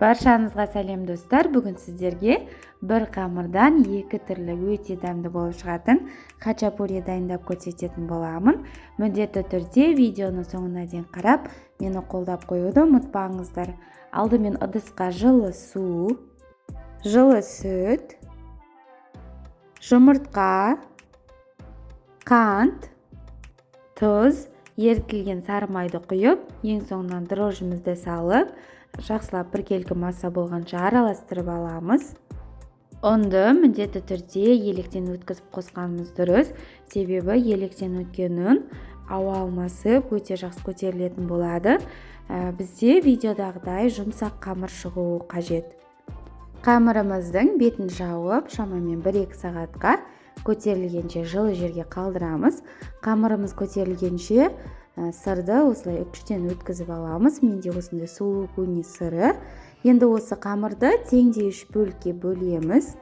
Баршаңызға сәлем, достар! Бүгін сіздерге бір қамырдан екі түрлі өте дәмді болып шығатын хачапури дайындап көрсететін боламын. Міндетті түрде видеоны соңына дейін қарап, мені қолдап қоюды ұмытпаңыздар. Алдымен ыдысқа жылы су, жылы сүт, жұмыртқа, қант, тұз, ерітілген сары майды құйып, ең соңынан дрожжімізді салып, жақсылап біркелкі масса болғанша араластырып аламыз. Ұнды міндетті түрде електен өткізіп қосқанымыз дұрыс, себебі електен өткен ұн ауа алмасып, өте жақсы көтерілетін болады. Бізде видеодағыдай жұмсақ қамыр шығуы қажет. Қамырымыздың бетін жауып, шамамен 1-2 сағатқа көтерілгенше жылы жерге қалдырамыз. Қамырымыз көтерілгенше сырды осылай үкіштен өткізіп аламыз. Менде осындай сулугуни сыры. Енді осы қамырды теңдей үш бөлікке бөлеміз.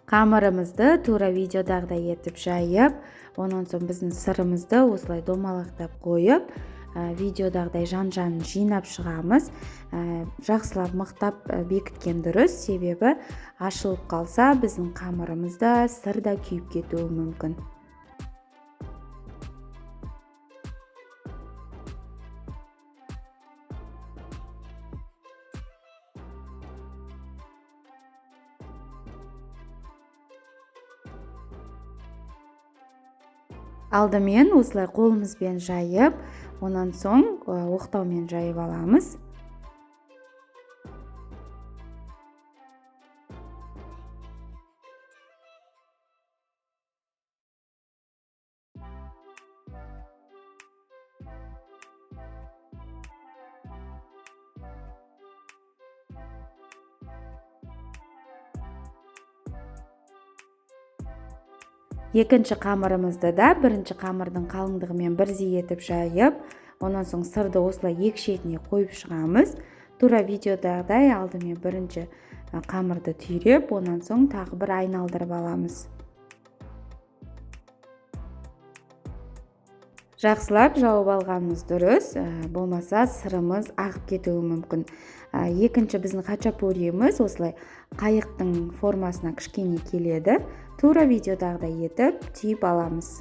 Қамырымызды тура видеодағыдай етіп жайып, онан соң біздің сырымызды осылай домалақтап қойып, видеодағыдай жан-жағын жинап шығамыз. Жақсылап мықтап бекіткен дұрыс, себебі ашылып қалса, біздің қамырымыз да, сыр да күйіп кетуі мүмкін. Алдымен осылай қолымызбен жайып, онан соң оқтаумен жайып аламыз. Екінші қамырымызды да бірінші қамырдың қалыңдығымен бірдей етіп жайып, онан соң сырды осылай екі шетіне қойып шығамыз. Тура видеодағыдай алдымен бірінші қамырды түйреп, онан соң тағы бір айналдырып аламыз. Жақсылап жауып алғанымыз дұрыс, болмаса сырымыз ағып кетуі мүмкін. Екінші біздің хачапуриіміз осылай қайықтың формасына кішкене келеді. Тура видеодағыдай етіп түйіп аламыз.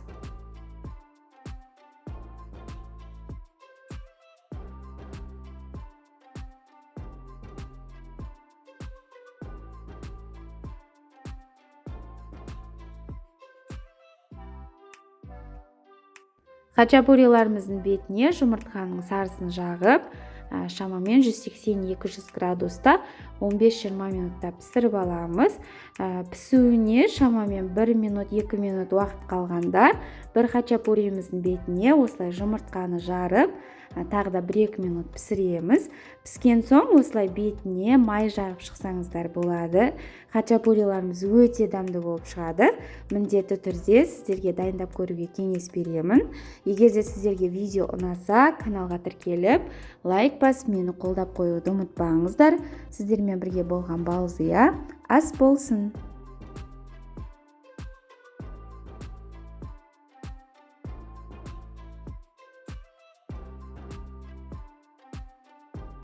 Хачапуриларымыздың бетіне жұмыртқаның сарысын жағып, шамамен 180-200 градуста 15-20 минутта пісіріп аламыз. Пісуіне шамамен 1 минут, 2 минут уақыт қалғанда бір хачапуриміздің бетіне осылай жұмыртқаны жарып, тағы да 1-2 минут пісіреміз. Піскен соң осылай бетіне май жағып шықсаңыздар болады. Хачапуриларымыз өте дәмді болып шығады. Міндетті түрде сіздерге дайындап көруге кеңес беремін. Егер де сіздерге видео ұнаса, каналға тіркеліп, лайк басып, мені қолдап қоюды ұмытпаңыздар. Сіздермен бірге болған Балзия. Ас болсын!